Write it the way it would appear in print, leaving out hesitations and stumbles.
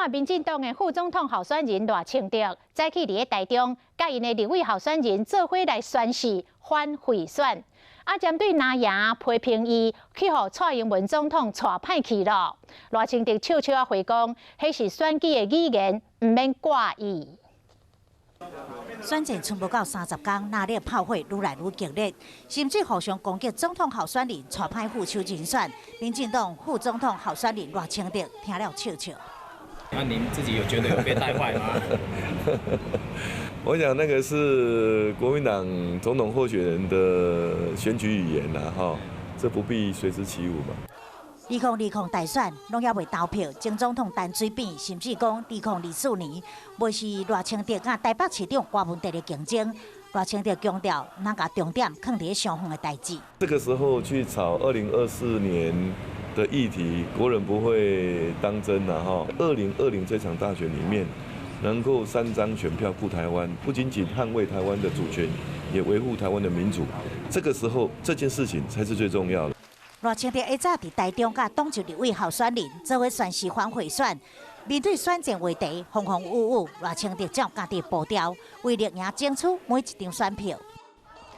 看民進黨的副總統候選人賴清德，早起佇咧台中，佮𪜶的立委候選人做伙來宣誓反賄選。啊，針對藍營批評伊去予蔡英文總統帶歹去囉，賴清德笑笑仔回講，彼是選舉的語言，毋免掛意。選戰賰無夠30工，藍綠炮火愈來愈激烈，甚至互相攻擊總統候選人帶歹副手人選。民進黨副總統候選人賴清德聽了笑笑。那您自己有覺得有被帶壞嗎？我想那個是國民黨總統候選人的選舉語言啦，哈，這不必隨之起舞嘛。2020大選攏猶未投票，前總統陳水扁甚至講2024年袂是賴清德佮台北市長柯文哲的競爭。賴清德強調，咱共重點囥佇雙方的代誌。這個時候去炒2024年的議題，國人不會當真啦，哈。2020這場大選裡面，能夠三張選票顧台灣，不僅僅捍衛台灣的主權，也維護台灣的民主。這個時候，這件事情才是最重要的。賴清德下早佇台中佮黨籍立委候選人做伙宣誓反賄選，面對選戰話題風風雨雨，賴清德照家己步調，為力贏爭取每一張選票。